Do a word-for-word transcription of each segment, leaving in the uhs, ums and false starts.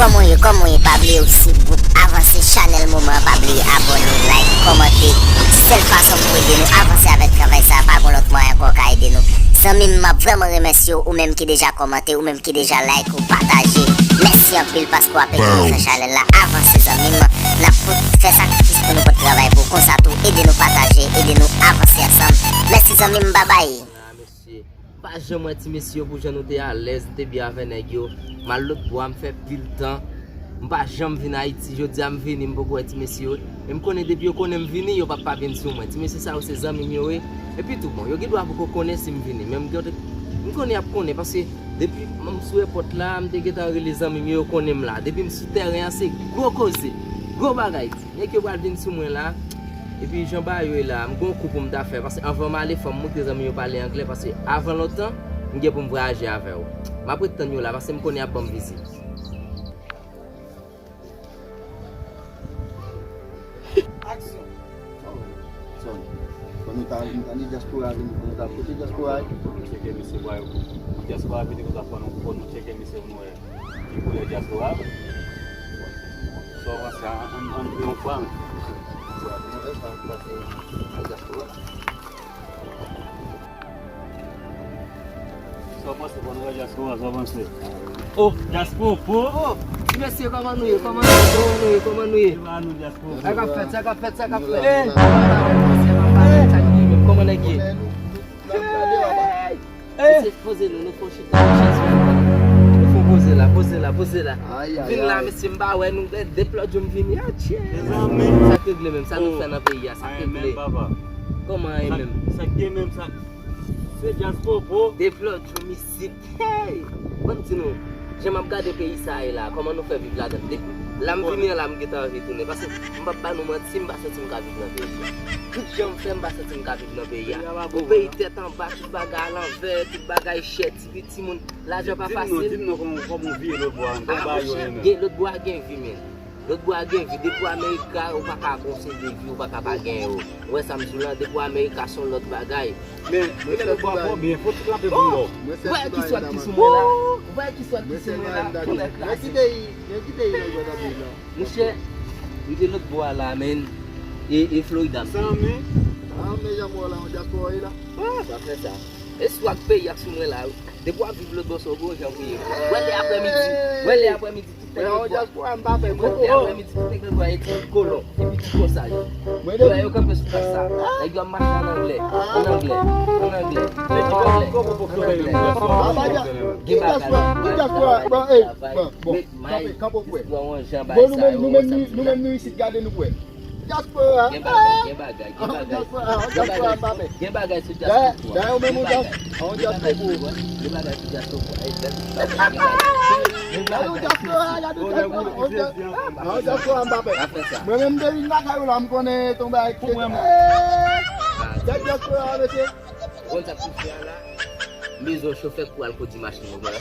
Kòman w ye, kòman w ye, pa bliye w swiv gwoup Avanse, chanèl moman an, pa bliye abòne, like, kòmante. Sèl fason pou w ede nou avanse avèk travay sa a, pa gon lòt mwayen ankò w ka ede nou. Zanmi m, m ap vrèman remèsye w, ou menm ki deja kòmante, ou menm ki deja like, ou pataje. Mèsi anpil paske w ap ede nou fè chanèl la avanse, zanmi m. N ap pot-, fè sakrifis pou nou pot travay pou w. Konsa tou, ede nou pataje, ede nou avanse ansanm. Mèsi, zanmi m, babay. Mesye, m pa janm wè ti mesye yo pou jan nou te alèz, nou te byen avè nèg yo. M al lòtbò a, m fè pil tan. M pa janm vin Ayiti, jodi a m vini, m poko wè ti mesye yo. E m konnen depi yo konnen m vini, yo p ap pa vin sou mwen. Ti mesye sa yo se zanmi m yo ye. Epi tou, bon, yo gen dwa poko konnen si m vini. Men m gen, m konnen y ap konnen, paske depi m sou èpòt la, m te gentan rele zanmi m yo, yo konnen m la. Depi m sou tèren an, se gwo koze, gwo bagay. Nèg yo pral vin sou mwen la. Epi jan bagay yo ye la, m gon kou pou m ta fè. Paske anvan m ale, fò m montre zanmi yo pale anglè. Paske avan lontan, m gen pou m vwayaje avè w. M ap ret tann yo la, paske m konnen y ap ban m vizit. Aksyon. Fò nou ta vin tande dyaspora vini, fò nou ta koute dyaspora. Tcheke mesye bwa yo. Dyaspora vini konsa, fò nou, fò nou tcheke mesye pou nou wè. Ki koulè dyaspora? Sa w panse a, an, an, an, yon fwa, men. Sa w panse, sa w panse, bon, nou wè dyaspora, sa w panse? Oh, dyaspora, po! Oh, ti mesye, kòman nou ye? Kòman nou ye? Kòman nou ye? Kòman nou ye? Sa k ap fèt? Sa k ap fèt? Sa k ap fèt? Kòman nèg ye? Mesye, poze nou, nou fè yon chita, nou chita. Nou fè yon poze la, poze la, poze la. Vin la, mesye, m pa wè nou, de, depi lòt jou m vini, atchè. Sa k regle menm, sa nou fè nan peyi a, sa k regle? Kòman anyen menm? Sa k gen menm, sa se dyaspora. Depi lòt jou m isit, hey! Ban m di nou, jan m ap gade peyi sa ye la, kòman nou fè viv ladan l? Depi la m vini an la, m gentan anvi tounen. Paske m p ap ba nou manti, m pa santi m ka viv nan peyi a. Tout jan m fè, m pa santi m ka viv nan peyi a. Yon peyi tèt anba, tout bagay alanvè, tout bagay chè, ti vi timoun, lajan pa fasil. Di m non, di m non, kòman, kòman w viv lòtbò a, kòman bagay yo ye menm? Gen, lòtbò a gen vi, men. Lòtbò a gen vi. Depi w Amerika, ou pa ka gon seri de vi, ou pa ka pa gen yo. Ou wè sa m di w lan, depi w Amerika, se yon lòt bagay. Men, men lòtbò a twò byen, fò ti kanpe pou lò. Ou wè ki swag ki sou mwen la? Ou wè ki swag ki sou mwen la? Koulè klasik. Monchè, m te lòtbò a la, men. E, e Florida m te. Sa men, sa men, jan mwen la, yon dyaspora ye la. Sa fè sa. E swag peyi a k sou mwen la, wi. Depi w ap viv lòtbò, se yon gwo jan pou ye. Wè lè aprèmidi, wè lè aprèmidi, tout nèg lòtbò. Wè lè aprèmidi, tout nèg lòtbò, e ti kolon, epi ti kòsaj. Wè yo kanpe sou plas sa, nèg yo ap mache an anglè, an anglè, an anglè, an anglè, an anglè. Gen bagay, gen bagay. Bon, kanpe, kanpe w kwè. Bon, nou menm, nou menm, nou menm, nou isit, gade nou kwè. Dyaspora. Gen bagay, gen bagay, gen bagay. Dyaspora, dyaspora, m pa pè. Gen bagay sou dyaspora. Dayè, ou menm, ou dyaspora, ou dyaspora. Gen bagay sou dyaspora. Gade dyaspora, gade dyaspora, ou dyaspora, m pa pè. Mwen menm, m te vin lakay ou la, m konnen ton bagay. Dyaspora, mesye. Konn sa k pou fè a la? M bezwen yon chofè pou al kondui machin mwen.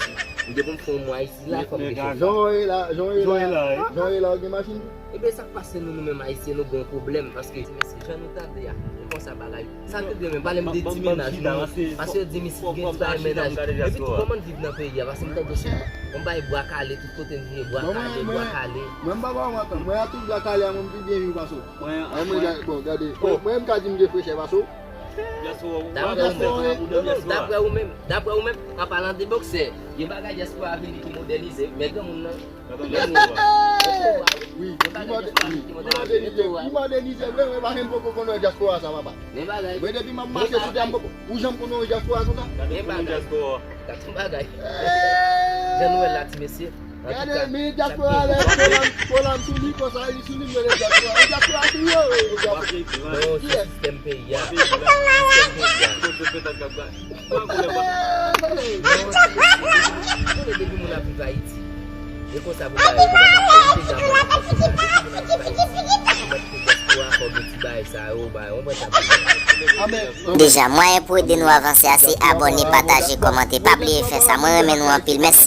M gen pou m fè yon mwa isi la, fò m gen chofè. Jan w ye la, jan w ye la, jan w ye la, ou gen machin tou? Ebyen, sa k pase nou, nou menm Ayisyen, nou gen yon pwoblèm, paske, mesye, jan nou tande a, e konsa bagay. Sa k regle menm, pale m de ti mennaj nou, paske yo di m isi gen ti bagay mennaj. Epi tou, kòman n viv nan peyi a, paske m tande sou, m bay bwa kale, tout kote m vini, bwa kale, bwa kale. Mwen, m pa ba w antan, mwen a tout bwa kale a, mwen, m pi byen viv pase w. Mwen, mwen, bon, gade, mwen, mwen, m ka di m gen frechè pase w. Daprè ou menm, daprè ou menm, daprè ou menm, an palan de bòksè, gen bagay dyaspora vini ki modènize, men granmoun nan, men nou, wi, li modènize, li modènize, wi, wi, modènize vre, wi, paske m poko konn wè dyaspora sa, papa. Mwen, depi m ap mache sou tè, m poko, ou janm konn wè dyaspora konsa? Gen bagay. Gad yon bagay. Jan nou wè l la, ti mesye. Gade, men dyaspora lè kolan, kolan sou li konsa, li sou li, men dyaspora. Dyaspora tou yo, dyaspora. Bon, se sistèm peyi a. Sistèm peyi a. Kote petat k ap bay. Konnen depi moun ap viv Ayiti, e konsa pou bagay yo. Depi moun ap viv Ayiti, pou mèt pou dyaspora, fò gen ti bagay sa yo, bagay, ou konprann sa m di? Deja, mwayen pou ede nou avanse a se abòne, pataje, kòmante. Pa bliye fè sa. Mwen renmen nou anpil. Mèsi.